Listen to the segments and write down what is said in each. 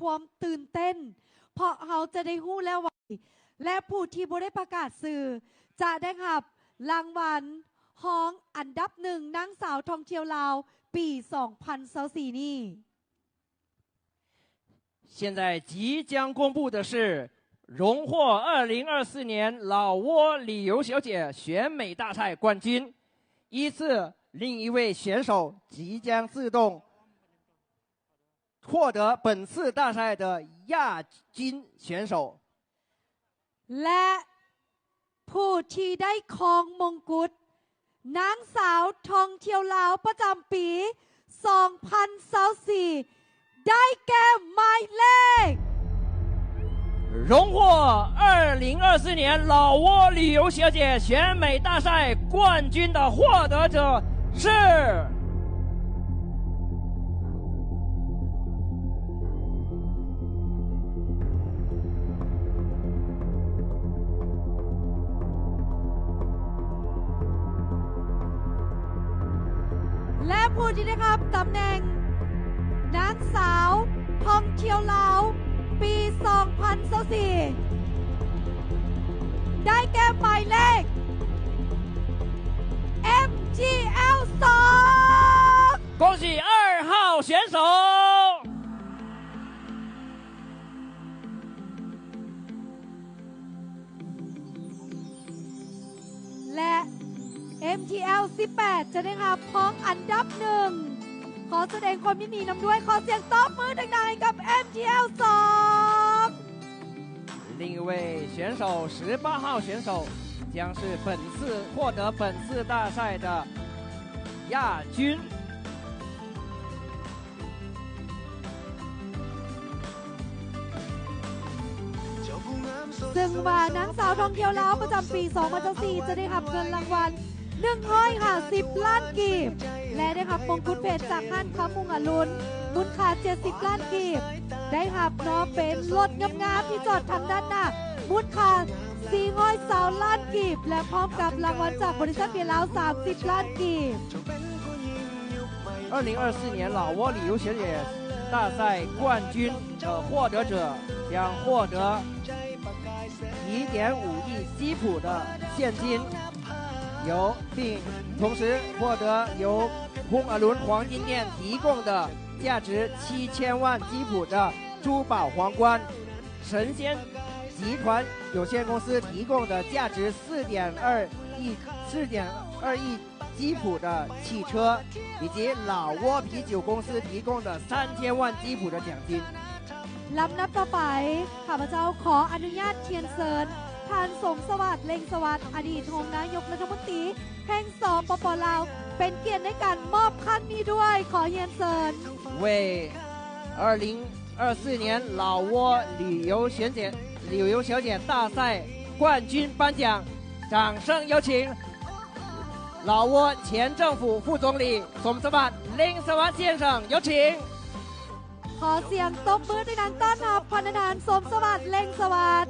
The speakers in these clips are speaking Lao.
ຄວາມຕື່ນເຕັ້ນ ເພາະເຮົາຈະໄດ້ຮູ້ແລ້ວວ່າ ແລະ ຜູ້ທີ່ບໍ່ໄດ້ປະກາດຊື່ ຈະໄດ້ຮັບລາງວັນຮອງອັນດັບໜຶ່ງ ນາງສາວທ່ອງທ່ຽວລາວ ປີສອງພັນຊາວສີ່ນີ້. 现在即将公布的是荣获二零二四年老挝旅游小姐选美大赛冠军，依次另一位选手即将自动获得本次大赛的亚军选手。 ແລະ ຜູ້ທີ່ໄດ້ຄອງມົງກຸດ ນາງສາວທ່ອງທ່ຽວລາວປະຈຳປີສອງພັນຊາວສີ່ ໄດ້ແກ່ໝາຍເລກ 荣获二零二四年老挝旅游小姐选美大赛冠军的获得者是 ແລະ ຜູ້ທີ່ໄດ້ຮັບຕຳແໜ່ງ ນາງສາວທ່ອງທ່ຽວລາວ ປີສອງພັນຊາວສີ່ ໄດ້ແກ່ໝາຍເລກ ເອັມທີແອລສອງ 恭喜二号选手。 ແລະ ເອັມທີແອລສິບແປດ ຈະໄດ້ຮັບຮອງອັນດັບໜຶ່ງ ຂໍສະແດງຄວາມຍິນດີນຳດ້ວຍ ຂໍສຽງຕົບມືດັງໆໃຫ້ກັບເອັມທີແອລສອງ 另一位选手，十八号选手，将是本次，获得本次大赛的亚军。 ເຊິ່ງວ່ານາງສາວທ່ອງທ່ຽວລາວປະຈຳປີສອງພັນຊາວສີ່ ຈະໄດ້ຮັບເງິນລາງວັນໜຶ່ງຮ້ອຍຫ້າສິບລ້ານກີບ ແລະ ໄດ້ຮັບມົງກຸດເພດຈາກຮ້ານຄຳຮຸ່ງອະລຸນ ມູນຄ່າເຈັດສິບລ້ານກີບ ໄດ້ຮັບເນາະ ເປັນລົດງາມໆທີ່ຈອດທາງດ້ານໜ້າ ມູນຄ່າສີ່ຮ້ອຍຊາວລ້ານກີບ ແລະ ພ້ອມກັບລາງວັນຈາກບໍລິສັດເບຍລາວສາມສິບລ້ານກີບ. 二零二四年老挝旅游小姐大赛冠军的获得者将获得一点五亿基普的现金，由，并同时获得由红阿伦黄金店提供的价值七千万基普的珠宝皇冠，神仙集团有限公司提供的价值四点二亿，四点二亿 基普的汽车，以及老挝啤酒公司提供的三千万基普的奖金。 ລຳດັບຕໍ່ໄປ ຂ້າພະເຈົ້າຂໍອະນຸຍາດຮຽນເຊີນ ທ່ານ ສົມສະຫວາດ ເລັ່ງສະຫວັດ ອະດີດຮອງນາຍົກລັດຖະມົນຕີແຫ່ງ ສປປ ລາວ ເປັນກຽດໃນການມອບຄັ້ງນີ້ດ້ວຍ ຂໍຮຽນເຊີນ. 为二零二四年老挝旅游小姐，旅游小姐大赛冠军颁奖，掌声有请老挝前政府副总理 ສົມສະຫວາດ ເລັ່ງສະຫວັດ 先生，有请。 ຂໍສຽງຕົບມືດັງໆຕ້ອນຮັບ ທ່ານ ສົມສະຫວາດ ເລັ່ງສະຫວັດ.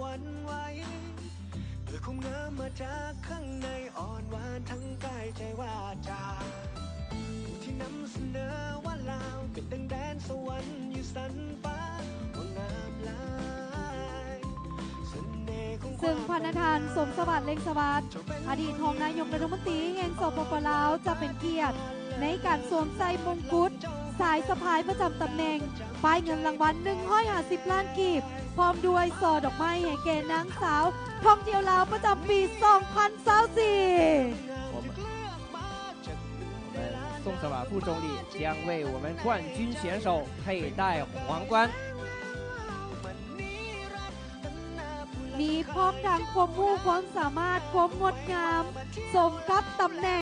ເຊິ່ງພະນະທ່ານ ສົມສະຫວາດ ເລັ່ງສະຫວັດ ອະດີດຮອງນາຍົກລັດຖະມົນຕີແຫ່ງ ສປປ ລາວ ຈະເປັນກຽດໃນການສວມໃສ່ມົງກຸດສາຍສະພາຍປະຈຳຕຳແໜ່ງ ປ້າຍເງິນລາງວັນໜຶ່ງຮ້ອຍຫ້າສິບລ້ານກີບ ພ້ອມດ້ວຍຊໍ່ດອກໄມ້ໃຫ້ແກ່ນາງສາວທ່ອງທ່ຽວລາວປະຈຳປີສອງພັນຊາວສີ່. 我们宋斯瓦副总理将为我们冠军选手佩戴皇冠。 ມີພ້ອມທັງຄວາມຮູ້ຄວາມສາມາດ ຄວາມງົດງາມ ສົມກັບຕຳແໜ່ງ.